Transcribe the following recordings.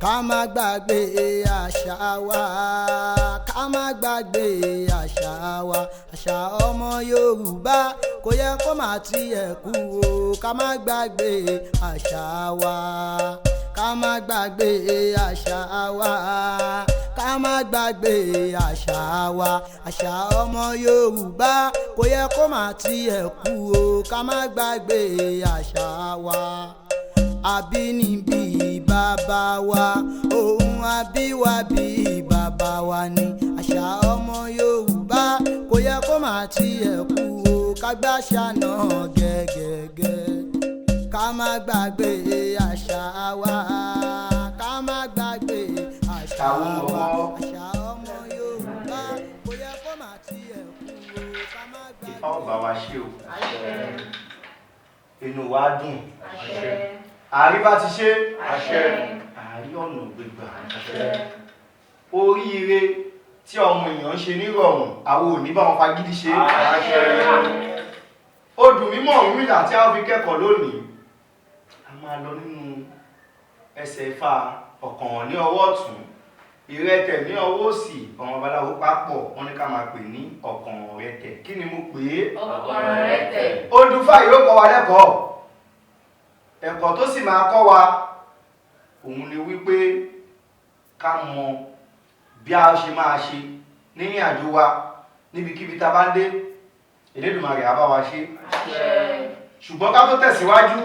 Ká má gbàgbé àṣà wa, ká má gbàgbé àṣà wa. Àṣà ọmọ Yorùbá kò yẹ kó má tiẹ̀ kú o. Ká má gbàgbé àṣà wa, ká má gbàgbé àṣà wa, ká má gbàgbé àṣà wa. Àṣà ọmọ Yorùbá kò yẹ kó má tiẹ̀ kú o. Ká má gbàgbé àṣà wa. Àbínibí bàbá wa, ohun àbíwábí bàbá wa ni. Àṣà ọmọ Yorùbá kò yẹ kó má tiẹ̀ kú o. Ká gbàṣà náà gẹ́gẹ́gẹ́. Ká má gbàgbé àṣà wa, ká má gbàgbé àṣà wa. Àṣà ọmọ Yorùbá kò yẹ kó má tiẹ̀ kú o. Ká má gbàgbé. Ifá ọba wa ṣe o, inú wa dùn, àrí bá ti ṣe, àrí ọ̀nà gbégbà, oríire tí ọmọ èèyàn ń ṣe nírọ̀rùn, àwọn ò ní bá wọn fagídí ṣe. Odù mímọ́ Ọ̀rúnmìlà tí a fi kẹ́kọ̀ọ́ lónìí, a máa lọ nínú ẹsẹ̀ Ifá. Ọ̀kànràn ní ọwọ́ ọ̀tún, ìrẹtẹ̀ ní ọwọ́ òsì, ọmọ babaláwo papọ̀ wọn ní ká máa pè ní ọ̀kànràn rẹtẹ̀. Kí ni mo pè é? Ọ̀kànràn rẹtẹ̀. Odù Ifá yóò kọ́ wa lẹ́kọ̀ọ́. Ẹ̀kọ́ tó sì máa kọ́ wa òun ni wípé ká mọ bí a ṣe máa ṣe nírìn àjò wa níbikíbi tá a bá ń dé. Elédùmarè á bá wa ṣe. Ṣùgbọ́n ká tó tẹ̀síwájú,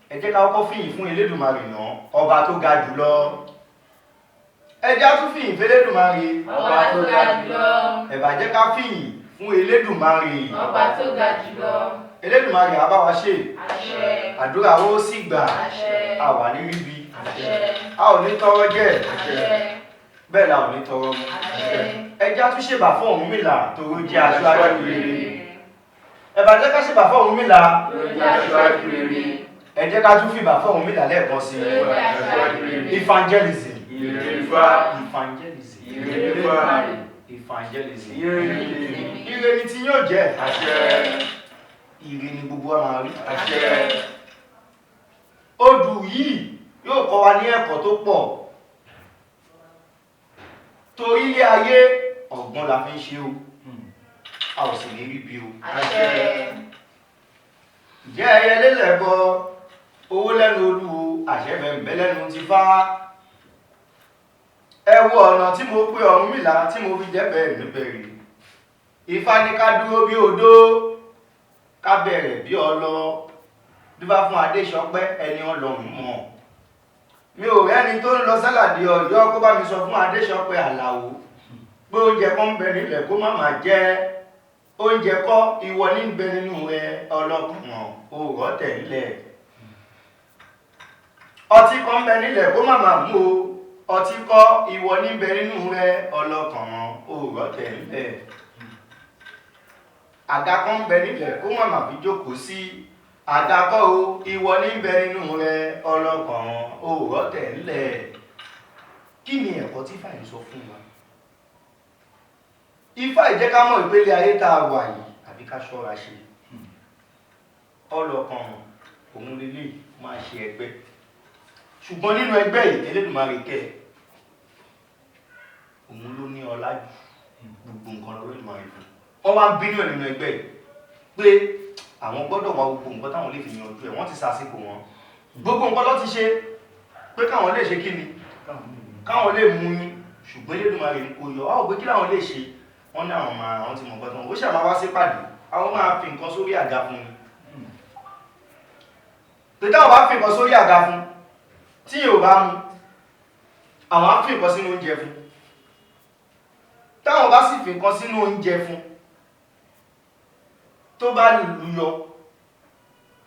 ẹ jẹ́ ká kọ́kọ́ fìyìn fún Elédùmarè náà, ọba tó ga jùlọ. Ẹ jẹ́ á tún fìyìn fún Elédùmarè, ọba tó ga jùlọ. Ẹ bá jẹ́ ká fìyìn fún Elédùmarè, ọba tó ga jùlọ. Elédùmarè á bá wa ṣe. Àṣẹ. Àdúrà ó sì gbà. Àṣẹ. A wà ní ríbi, Àṣẹ. a ò ní tọrọ jẹ, Àṣẹ. bẹ́ẹ̀ la ò ní tọrọ mu. Àṣẹ. Ẹ jẹ́ á tún ṣèbà fún Ọ̀rúnmìlà tòró jẹ́ aṣáájú rere. Ẹ bá jẹ́ ká ṣèbà fún Ọ̀rúnmìlà. Ló jẹ́ aṣáájú rere. Ẹ jẹ́ ká tún fìbà fún Ọ̀rúnmìlà lẹ́ẹ̀kan sí Ló jẹ́ aṣáájú rere. Evangelism. Ifá. Evangelism. Ifá. Evangelism. Ire. Ire ni tí yóò jẹ́. Àṣẹ. Ire ni gbogbo wa máa rí. Àṣẹ. Odù yìí yóò kọ́ wa ní ẹ̀kọ́ tó pọ̀, torí ilé ayé, ọgbọ́n la fi ń ṣe o. A ò sì ní rí bí o. Àṣẹ. Ǹjẹ́ ẹyẹ lélẹ̀ bọ owó lẹ́nu olúwo, àṣẹ bẹ̀m̀bẹ̀ lẹ́nu ti fá. Ẹ wo ọ̀nà tí mo pé Ọ̀rúnmìlà tí mo fi jẹ́ bẹ́ẹ̀ mi bẹ̀rẹ̀. Ifá ní ká dúró bí odó, ká bẹ̀rẹ̀ bí ọlọ dífá fún Adéṣọpẹ́, ẹni Ọlọ́run mọ̀. Mi ò rẹ́ni tó ń lọ sálàdé Ọ̀yọ́ kó bá mi sọ fún Adéṣọpẹ́ Àlàó pé oúnjẹ kan ń bẹ nílẹ̀ kó má má jẹ oúnjẹ kọ́. Ìwọ ní ń bẹ nínú rẹ, ọlọ́kùnrin òrọ̀ tẹ̀ nílẹ̀. Ọtí kan ń bẹ nílẹ̀ kó má má mú o. Ọtí kọ́, ìwọ ní ń bẹ nínú rẹ, ọlọ́kùnrin òrọ̀ tẹ̀ nílẹ̀. Àga kan ń bẹ nílẹ̀ kó má má fi jókòó sí. Àga kọ́ o, ìwọ ní ń bẹ nínú rẹ, ọlọ́kùnrin òrọ̀ tẹ̀ nílẹ̀. Kí ni ẹ̀kọ́ tí Ifá yìí sọ fún wa? Ifá yìí jẹ́ ká mọ̀ ìpele ayé tá a wà yìí, àbí ká ṣọ́ra ṣe. Ọlọ́kan òun lélẹ̀ máa ṣe ẹgbẹ́, ṣùgbọ́n nínú ẹgbẹ́ yìí, Elédùmarè kẹ́ òun ló ní ọlá jù. Gbogbo nǹkan lọ́wọ́ Elédùmarè fún. Wọ́n wá ń bínú ẹ̀ nínú ẹgbẹ́ yìí pé àwọn gbọ́dọ̀ wá gbogbo nǹkan táwọn lè fi yanjú ẹ̀. Wọ́n ti sàsìkò wọn, gbogbo nǹkan ló ti ṣe pé káwọn lè ṣe kí ni, káwọn lè mú yín, ṣùgbọ́n Elédùmarè ní kò yọ ọ́ pé kí láwọn lè ṣe. Wọ́n ní àwọn máa, àwọn ti mọ̀ nǹkan tí wọ́n ó ṣàmà wá sí pàdé, àwọn máa fi nǹkan sórí àga fún ni, pé táwọn bá fi nǹkan sórí àga fún tí yóò bá mu, àwọn á fi nǹkan sínú oúnjẹ fún. Táwọn bá sì fi nǹkan sínú oúnjẹ fún, tó bá lù yọ,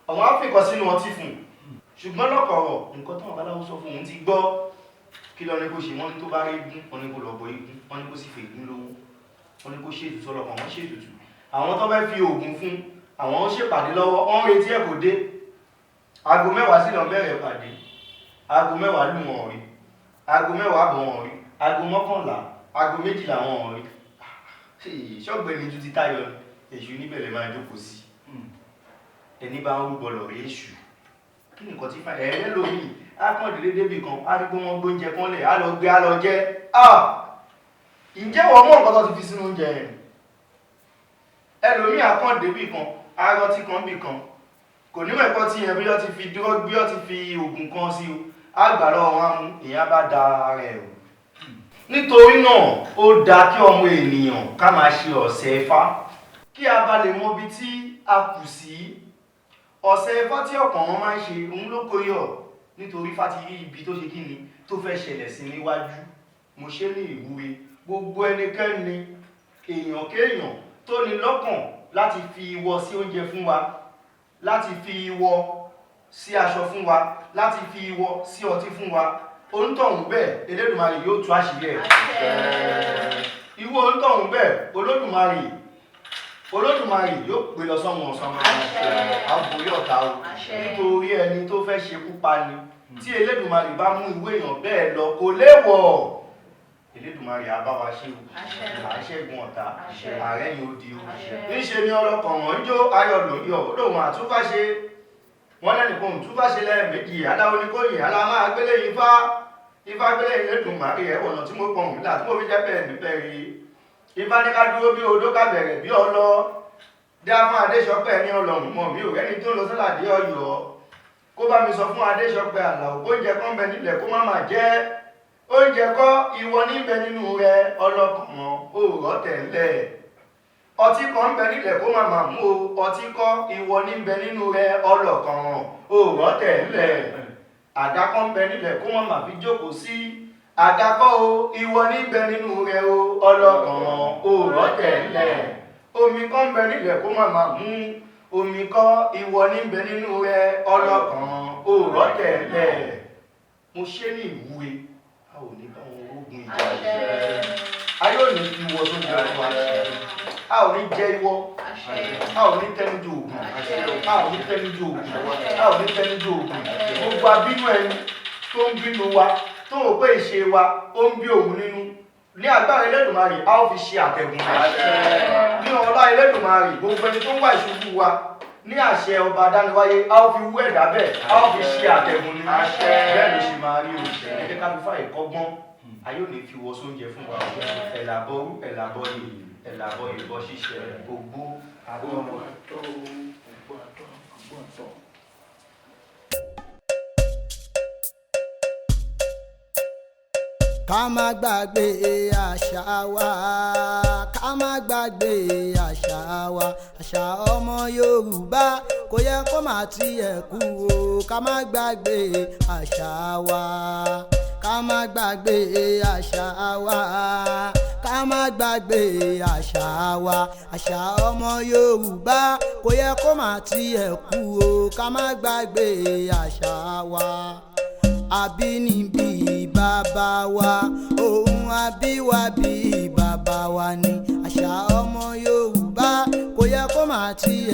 àwọn á fi nǹkan sínú ọtí fún. Ṣùgbọ́n lọ́kọ̀ọ̀rọ̀, nǹkan táwọn babaláwo sọ fún òun ti gbọ́. Kí lọ ní kó ṣe? Wọ́n ní tó bá rí igún, wọ́n ní kó lọ bọ igún, wọ́n ní kó sì fi igún lówó, wọ́n ní kó ṣe ètùtù ọlọ́kan. Wọ́n ṣe ètùtù. Àwọn tó fẹ́ fi oògùn fún, àwọn ń ṣèpàdé lọ́wọ́, wọ́n ń retí ẹ̀ kò dé. Aago 10 sí lọ bẹ̀rẹ̀ pàdé. Aago 10 lù, wọ́n rí. Aago 10 àbọ̀, wọ́n rí. Aago 11, aago 12, wọ́n rí. Ṣọ́gbẹ́ni tún ti táyọ ni. Èṣù níbẹ̀ lè máa jókòó sí. Ẹni bá ń rúbọ lọ rí èṣù. Kí ni nǹkan tí fa ẹ̀rẹ́ lómi á kàn dédé débì kan, á rí pé wọ́n gbóúnjẹ kan lẹ̀, á lọ gbé, á lọ jẹ. Ǹjẹ́ wọ́n mọ̀ nǹkan tó ti fi sínú oúnjẹ yẹn? Ẹlòmíì á kàn débì kan, á rọtí kan bì kan, kò ní mọ̀ ẹ̀kọ́ tí yẹn bí wọ́n ti fi dúró, bí wọ́n ti fi oògùn kan sí o, á gbà lọ́wọ́ wọn á mú, ìyẹn bá da ara ẹ̀ o. Nítorí náà ó dáa kí ọmọ ènìyàn ká máa ṣe ọ̀sẹ̀ Ifá, kí a bá lè mọ ibi tí a kù sí. Ọ̀sẹ̀ Ifá tí ọ̀pọ̀ wọn máa ń ṣe òun ló kó yọ, nítorí Ifá ti rí ibi tó ṣe kí ni tó fẹ́ ṣẹlẹ̀ sí níwájú. Mo ṣe ní ìwúre gbogbo ẹnikẹ́ni, èèyàn kéèyàn tó ní lọ́kàn láti fi ìwọ sí oúnjẹ fún wa, láti fi ìwọ sí aṣọ fún wa, láti fi ìwọ sí ọtí fún wa, onítọ̀hún bẹ́ẹ̀ Elédùmarè yóò tú àṣírí ẹ̀. Ìwọ onítọ̀hún bẹ́ẹ̀ Olódùmarè yóò pè lọ sọ́run ọ̀sán àbórí ọ̀tá o. Nítorí ẹni tó fẹ́ ṣekú pa ni, tí Elédùmarè bá mú ìwé èèyàn bẹ́ẹ̀ lọ kò léèwọ̀. Elédùmarè á bá wa ṣe o, à ń ṣẹ́gun ọ̀tá, ààrẹ yìí ó di o. Níṣe ni ọlọ́kàn wọ́n ń jó ayọ̀ ló ń yọ̀, ó lóun àtúnfàṣe. Wọ́n lẹ́nìkan òun túnfàṣe lẹ́ẹ̀mejì, aláwo ni kò yìn, alá máa gbélé Ifá. Ifá gbélé Elédùmarè ẹ̀ ọ̀nà tí mo pọ̀n nílà tí mo fi jẹ́ bẹ́ẹ̀ níbẹ̀ rí. Ifá ní ká dúró bí odó, ká bẹ̀rẹ̀ bí ọlọ. Dá fún Adéṣọpẹ́ ní Ọlọ́run mọ̀ mí ò rẹ́ni tó lọ sálàdé Ọ̀yọ́. Kó bá mi sọ fún Adéṣọpẹ́ Àlàó oúnjẹ kan bẹ nílẹ̀ kó má má jẹ́. Oúnjẹ kọ́ ìwọ níbẹ̀ nínú rẹ ọlọ́kàn òrọ̀ tẹ̀lẹ̀. Ọtí kan ń bẹ nílẹ̀ kó má má mú o, ọtí kọ́ ìwọ níbẹ̀ nínú rẹ ọlọ́kàn òrọ̀ tẹ̀lẹ̀. Àga kan ń bẹ nílẹ̀ kó má má fi jókòó sí. Àga kọ́ o, ìwọ níbẹ̀ nínú rẹ o, ọlọ́kàn òrọ̀ tẹ̀lẹ̀. Omi kan ń bẹ nílẹ̀ kó má má mú. Omi kọ́ ìwọ níbẹ̀ nínú rẹ ọlọ́kàn òrọ̀ tẹ̀lẹ̀. Mo ṣe ní ìwúre, a ò ní bá wọn ogun ìjà. A yóò ní fi wọ sójú ọdún wa. A ò ní jẹ ìwọ. A ò ní tẹnujọ ògùn. A ò ní tẹnujọ ògùn. A ò ní tẹnujọ ògùn. Gbogbo abínú ẹni tó ń bínú wa, tó rò pé ìṣe wa ó ń bí òun nínú. Ní agbára Elédùmarè, a ó fi ṣe àtẹ̀gùn. Ní ọlá Elédùmarè, gbogbo ẹni tó ń wá ìṣubú wa, ní àṣẹ ọba adániwáyé, a ó fi wú ẹ̀dá bẹ́ẹ̀, a ó fi ṣe àtẹ̀gùn ni. Bẹ́ẹ̀ ló ṣe máa rí o. Ẹ jẹ́ ká fi fáyè kọ́gbọ́n. A yóò ní fi wọ sóúnjẹ fún wa. Ẹ̀làbọ̀rú, ẹ̀làbọ̀yè, ẹ̀làbọ̀ ìbọn ṣíṣe, ògbó àtọmọ. Ká má gbàgbé àṣà wa, ká má gbàgbé àṣà wa, àṣà ọmọ Yorùbá kò yẹ kó má tiẹ̀ kú o. Ká má gbàgbé àṣà wa, ká má gbàgbé àṣà wa, ká má gbàgbé àṣà wa, àṣà ọmọ Yorùbá kò yẹ kó má tiẹ̀ kú o. Ká má gbàgbé àṣà wa. Àbínibí bàbá wa, ohun àbíwábí bàbá wa ni àṣà ọmọ Yorùbá kò yẹ kó má tiẹ̀.